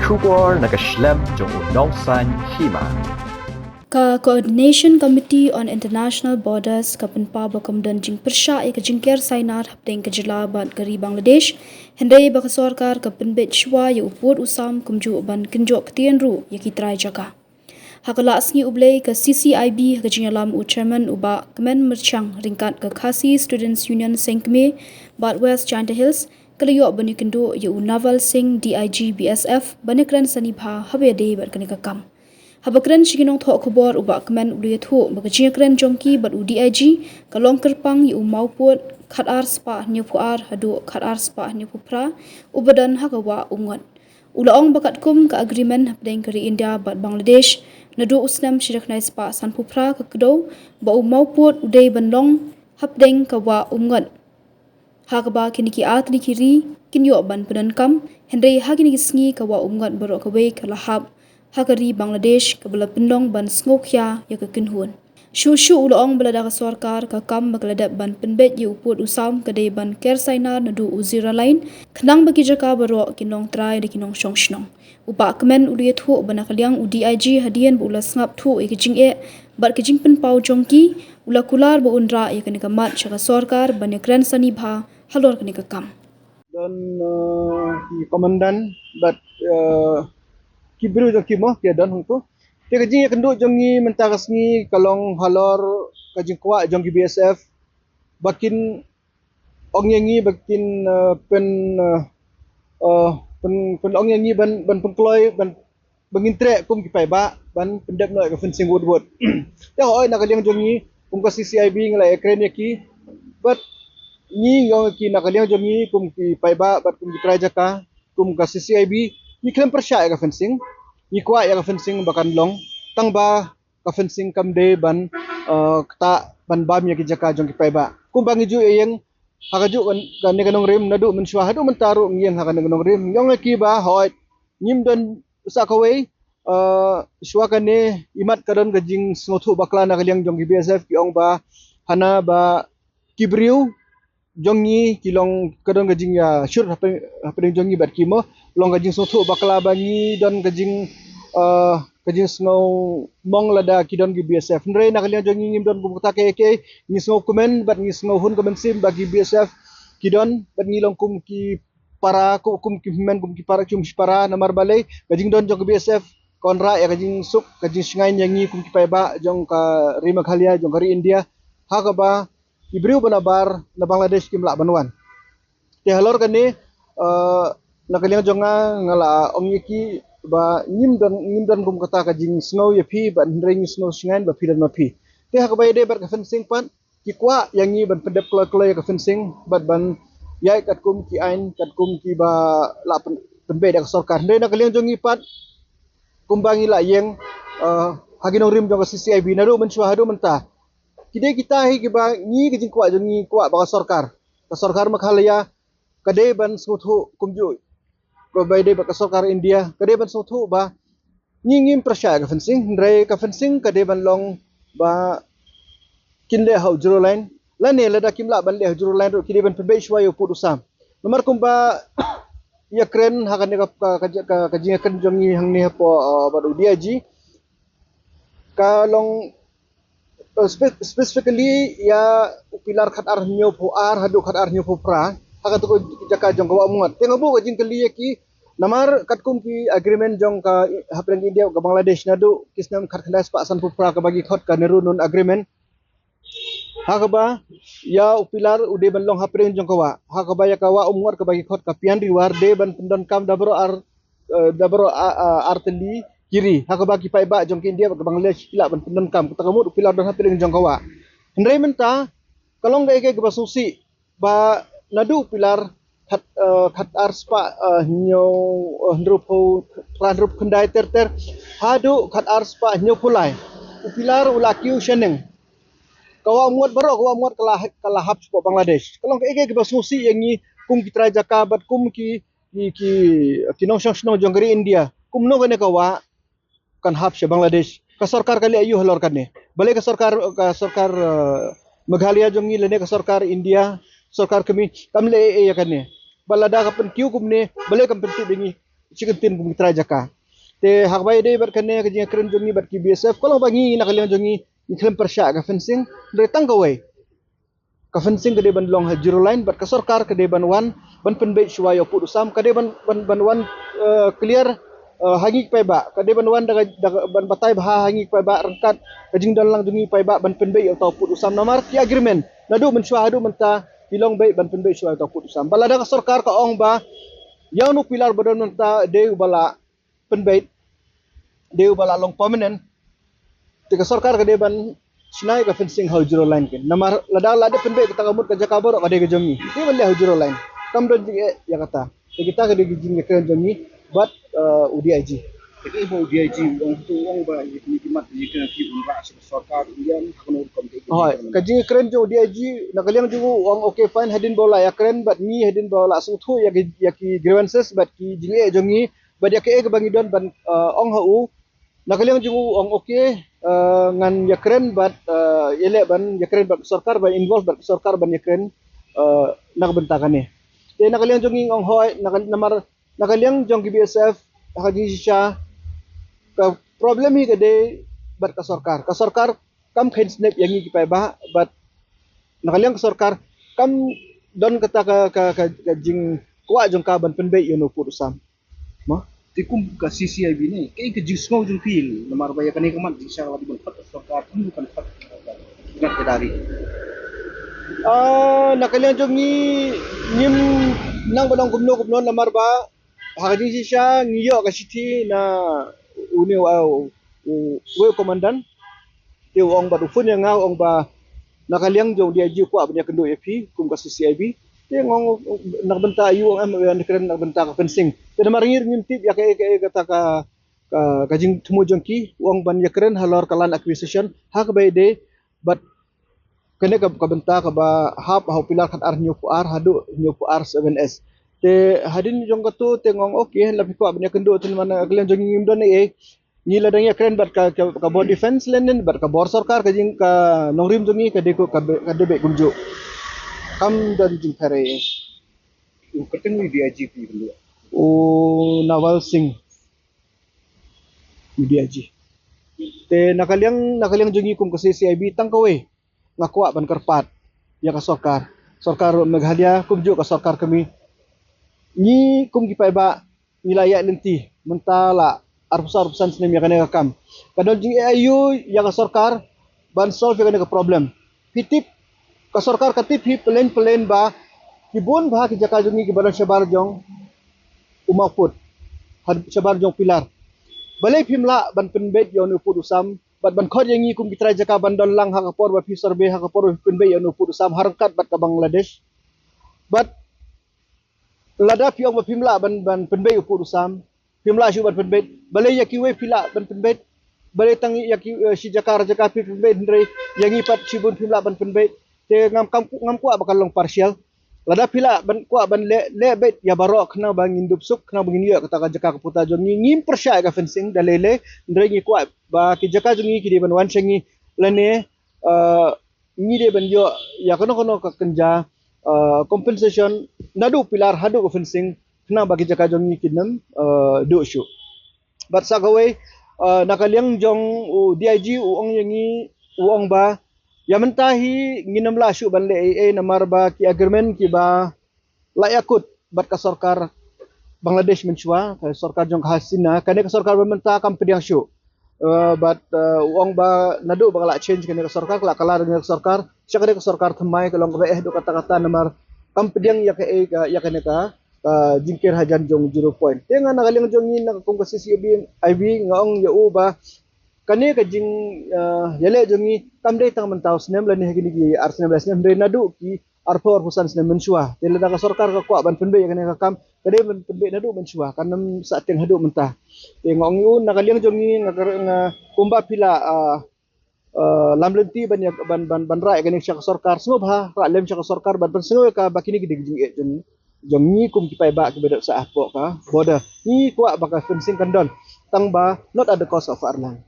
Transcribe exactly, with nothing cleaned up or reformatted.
Khubor na ka shlem jong u nongsan hima. Ka Coordination Committee on International Borders ka pynpaw ba kam don jingpyrshah ïa ka jingker sainar hapdeng ka jylla bad ka ri Bangladesh, hynrei ba ka sorkar ka pynbeit shuwa ïa u pud u sam kumjuh ban kynjoh ktien ruh ïa ki trai jaka. Ha ka la sngi U Blei ka C C I B ha ka jingïalam u chairman u Bah Kmen Myrchang ryngkat ka Khasi Students Union Seng Kmie bad West Jaintia Hills ka la ïoh ban ïakynduh ïa u Naval Singh D I G B S F ban ïakren sani bha haba ïadei bad kane ka kam. Haba kren sha ki nongthoh khubor u Bah Kmen u la ïathuh ba ka jingïakren jong ki bad u D I G ka long kyrpang ïa u mawpud khatar spah hynñiewphew ar haduh khatar spah hynñiewphew phra uba don ha ka wah Umngot. U la ong ba katkum ka agreement hapdeng ka ri India bad Bangladesh, naduh u snem shi hajar khyndai spah sanphew phra ka kdew ba u mawpud u dei ban long hapdeng ka wah Umngot. Ha kaba kine ki artylli ki ri kin ïoh ban pyndonkam, hynrei ha kine ki sngi ka wah Umngot baroh kawei ka la hap ha ka ri Bangladesh kaba la pynlong ban sngewkhia ïa ka kynhun. Shuh shuh u la ong ba lada ka sorkar ka kam ba ka la dep ban pynbeit ïa u pud u sam ka dei ban ker sainar naduh u Zero Line, khnang ba ki jaka baroh kin long trai da ki nongshong shnong. U Bah Kmen u la ïathuh ba na ka liang u D I G hadien ba u la sngap thuh ïa ka jingeh bad ka jingpynpaw jong ki, u la kular ba un rah ïa kane ka mat sha ka sorkar ban ïakren sani bha halor kane ka kam. Don, eh, ki komandan bad, eh, ki briew jong ki mo ki don hangto. Te ka jingïakynduh jong ngi mynta ka sngi ka long halor ka jingkwah jong ki B S F ba kin ong ïa ngi ba kin, eh, pyn, eh, eh, pyn, pyn ong ïa ngi ban, ban pynkloi ban, ba ngin treh kum ki paidbah ban pyndep noh ïa ka fencing wut wut. Te hooid na ka liang jong ngi kum ka C C I B ngi la ïakren ïa ki bad ngi ong ïa ki na ka liang jong ngi kum ki paidbah bad kum ki trai jaka kum ka C C I B ngi khlem pyrshah ïa ka fencing, ngi kwah ïa ka fencing ba kan long tang ba ka fencing kam dei ban, eh, ktah ban bam ïa ki jaka jong ki paidbah. Kumba ngi ju ïeng ha ka juh kan, kane ka nongrim naduh mynshuwa haduh mynta ruh ngi ïeng ha kane ka nongrim. Ngi ong ïa ki ba hooid ngim don sa kawei, eh, shuwa kane imat ka don ka jingsngewthuh bakla na ka liang jong ki B S F ki ong ba hana ba ki briew jong ngi ki long ka don ka jingïashut hapdeng, hapdeng jong ngi bad ki mo long ka jingsngewthuh bakla ba ngi don ka jing, eh, ka jingsngew mong lada ki don ki B S F. Hynrei na ka liang jong ngi ngim don kum kata kaei kaei, ngi sngew kmen bad ngi sngew hun ka mynsiem ba ki B S F ki don bad ngi long kum ki para, kum, kum ki hynmen kum ki para, kum ki para namar balei ka jingdon jong ka B S F ka wanrah ïa ka jingsuk ka jingshngaiñ ïa ngi kum ki paidbah jong ka ri Meghalaya jong ka ri India ha kaba ki briew ba nabar na Bangladesh kim lah ban wan. Te halor kane, eh, na ka liang jong nga nga la ong ïa ki ba ngim don, ngim don kum kata ka jingsngew ïa phi bad hynrei ngi sngew shngaiñ ba phi don ma phi. Te ha kaba ïadei bad ka fencing pat ki kwah ïa ngi ban pyndep kloi kloi ïa ka fencing bad ban ïaid katkum ki aiñ katkum kiba la pyn, pynbeit da ka sorkar. Hynrei na ka liang jong ngi pat kumba ngi la ïeng, eh, ha ki nongrim jong ka C C I B naduh mynshuwa haduh mynta. Ki dei kita hi kiba ngi ka jingkwah jong ngi kwah ba ka sorkar, ka sorkar Meghalaya ka dei ban sngewthuh kumjuh kaba ïadei bad ka sorkar India ka dei ban sngewthuh ba ngi ngim pyrshah ïa ka fencing, hynrei ka fencing ka dei ban long ba kin leh ha u zero line lane lada kim lah ban leh ha u zero line ruh ki dei ban pynbeit shuwa ïa u pud u sam. Namar kumba ïakren ha kane ka, ka, ka, ka, ka jingïakren jong ngi hangne hapoh, eh, bad u D I G ka long, eh, spe-, specifically ïa u pilar khatar hynñiewphew ar haduh khatar hynñiewphew phra ha katu ka jaka jong ka wah Umngot. Te nga buh ka jingkylli ïa ki namar katkum ki agreement jong ka hapdeng India ka Bangladesh naduh ki snem khatkhyndai spah sanphew phra kaba ki khot ka Nehru Noon Agreement. Ha kaba ïa u pilar u dei ban long hapdeng jong ka wah. Ha kaba ïa ka wah Umngot kaba ki khot ka Pian Riwar dei ban pyndonkam da baroh ar, eh, da baroh a, a, artylli ki ri. Ha kaba ki paidbah jong ka India bad ka Bangladesh ki lah ban pyndonkam. Kata ka mut u pilar don hapdeng jong ka wah. Hynrei mynta ka long kaei kaei kaba sngewsih ba naduh u pilar khat, eh, khatar spah, eh, hynñiew, eh, hynriewphew, hynriewphew khyndai ter ter haduh khatar spah hynñiewphew lai. U pilar u la kiew shaneng. Ka wah Umngot baroh, ka wah Umngot ka la, ka la hap shapoh Bangladesh. Ka long kaei kaei kaba sngewsih ïa ngi kum ki trai jaka bad kum ki, ki, ki, ki nongshong shnong jong ka ri India. Kumno kane ka wah kan hap sha Bangladesh. Ka sorkar ka leh aïu halor kane. Balei ka sorkar, ka sorkar, eh, Meghalaya jong ngi lane ka sorkar India, sorkar kmie kam leh ei ei ïa kane. Ba lada ka pynkiew kumne, balei kam pyntip ïa ngi. shi kyntien kum ki trai jaka. Te ha kaba ïadei bad kane ka jingïakren jong ngi bad ki B S F, ka long ba ngi na ka liang jong ngi ngi khlem pyrshah ka fencing, hynrei tang kawei. Ka fencing ka dei ban long ha zero line, bad ka sorkar ka dei ban wan ban pynbeit shuwa ïa u pud u sam, ka dei ban ban ban wan eh, clear eh, ha ngi ki paidbah, ka dei ban wan da ka- da ka- ban batai bha ha ngi ki paidbah ryngkat ka jingdon lang jong ngi paidbah ban pynbeit ïa uta u pud u sam, namar ki agreement naduh mynshuwa haduh mynta ki long beit ban pynbeit shuwa ïa uta u pud u sam. Ba lada ka sorkar ka ong ba ïa u pillar ba don mynta dei u ba la pynbeit, dei u ba la long permanent, te ka sorkar ka dei ban shna ïa ka fencing ha u zero line kin. Namar lada la dep pynbeit kata ka mut ka jaka baroh ka dei ka jong ngi, dei ban leh ha u zero line. Kam don jingeh ïa kata. Te kita ka dei ka jingïakren jong ngi bad eh, u D I G. Te ka ba u D I G u ong, tu u ong ba ïa kine ki mat ïa kine ki un rah sha ka sorkar u ïan ha kano rukom te. Hooid, ka jingïakren jong u D I G na ka liang jong u u ong okay fine, hadien ba u la ïakren bad ngi, hadien ba u la sngewthuh ïa ki ïa ki grievances bad ki jingeh jong ngi bad ïa kaei kaba ngi don ban eh, ong ha u. Na ka liang jong u u ong okay, eh, ngan ïakren bad eh, ïaleh ban ïakren bad ka sorkar, ban involve bad ka sorkar ban ïakren eh, na ka bynta kane. Te na ka liang jong ngi u ong hooid, na ka namar na ka liang jong ki B S F ha ka jingshisha ka problem hi ka dei bad ka sorkar. Ka sorkar kam kheiñ snep ïa ngi ki paidbah bad na ka liang ka sorkar kam don kata ka ka ka, ka jingkwah jong ka ban pynbeit ïa u pud u sam. Mo? Te kum ka C C I B ne, kaei ka jingsngew jong phi namar ba ïa kane ka mat jingshisha la dei ban khot ka sorkar, kum kan khot ka sorkar. Ngat ka dari. Ah, na ka liang jong ngi ngim nang ba dang kumno kumno namar ba ha ka jingshisha ngi ïoh ka shithi na une u u u commandant. Te u ong bad u phone ïa nga u ong ba na ka liang jong u D I G u kwah ban ïakynduh ïa phi kum ka C C I B. Te nga ong na ka bynta aïu, u ong em, u ïakren na ka bynta ka fencing. Te namar ngi ngim tip ïa kaei kaei kata ka ka, ka jingthmu jong ki, u ong ban ïakren halor ka land acquisition ha kaba ïadei bad kane ka, ka bynta kaba hap ha u pillar khatar hynñiewphew ar haduh hynñiewphew ar seven S. Te hadien jong kato te nga ong okay, la phi kwah ban ïakynduh te namar na ka liang jong ngi ngim don ei ei. Ngi la dang ïakren bad ka, ka, ka bor defense lane bad ka bor sorkar, ka jing ka nongrim jong ngi ka dei ko ka be- ka dei beit kumjuh. Kam don jingpher ei ei. U kyrteng u D I G phi kynduh? U Nawal Singh. U D I G. Te na ka liang na ka liang jong ngi kum ka C C I B tang kawei nga kwah ban kyrpad ïa ka sorkar. Sorkar Meghalaya kumjuh ka sorkar kmie. Ngi kum ki paidbah ngi la ïaid lynti mynta la arphew saw arphew san snem ïa kane ka kam. Ka don jingeh aïu ïa ka sorkar ban solve ïa kane ka problem? Phi tip, ka sorkar ka tip hi plain plain ba ki bun bha ki jaka jong ngi kiba don shabar jong u Mawpud, ha shabar jong u pillar. Balei phim lah ban pynbeit ïa une u pud u sam bad ban khot ïa ngi kum ki trai jaka ban don lang ha ka por ba phi survey, ha ka por ba phi pynbeit ïa une u pud u sam ha ryngkat bad ka Bangladesh? Bad lada phi ong ba phim lah ban ban pynbeit u pud u sam, phim lah shuh ban pynbeit, balei ïa kiwei phi lah ban pynbeit? Balei tang ïa ki eh, shi jaka ar jaka phi pynbeit hynrei ïa ngi pat shibun phim lah ban pynbeit? Te ngam kam ngam kwah ba kan long partial. Lada phi lah ban kwah ban leh leh beit ïa baroh khnang ba ngin dup suk, khnang ba ngin ïoh kata ka jaka ka puta jong ngi. Ngim pyrshah ïa ka fencing da lei lei, hynrei ngi kwah ba ki jaka jong ngi ki dei ban wan sha ngi lane eh, ngi dei ban ïoh ïa kano kano ka kynja eh, compensation naduh pillar haduh ka fencing khnang ba ki jaka jong ngi kin ym eh, duh shuh. Bad sa kawei eh, na ka liang jong u D I G u ong ïa ngi, u ong ba ïa mynta hi ngin ym lah shuh ban leh ei ei namar ba ki agreement kiba la ïakut bad ka sorkar Bangladesh mynshuwa, ka sorkar jong ka Hasina, kane ka sorkar ba mynta kam pdiang shuh. Eh, bad eh, u ong ba naduh ba ka la change kane ka sorkar, ka la kylla kane ka sorkar sha kane ka sorkar thymmai, ka long kaba eh haduh katta katta namar kam pdiang ïa ka eh, ka- ïa kane ka ka jingker hajan jong zero point. Te nga na ka liang jong ngi na ka kum ka C C I B nga ong ïa u ba kane ka jing eh, ïaleh jong ngi kam dei tang mynta u snem lane ha kine ki ar snem lai snem, hynrei naduh ki arphew arphew san snem mynshuwa. Te lada ka sorkar ka kwah ban pynbeit ïa kane ka kam, ka dei ban pynbeit naduh mynshuwa, kan ym sah tieng haduh mynta. Te nga ong ïa u na ka liang jong ngi nga ka- nga kumba phi la ah, eh, lam lynti ban ïa- ban ban ban rah ïa kane sha ka sorkar, sngewbha rah lem sha ka sorkar ban pynsngew ïa ka ba kine ki dei ki jingeh jong jong ngi kum ki paidbah kiba dep sah hapoh ka border. Ngi kwah ba ka fencing kan don, tang ba not at the cost of our land.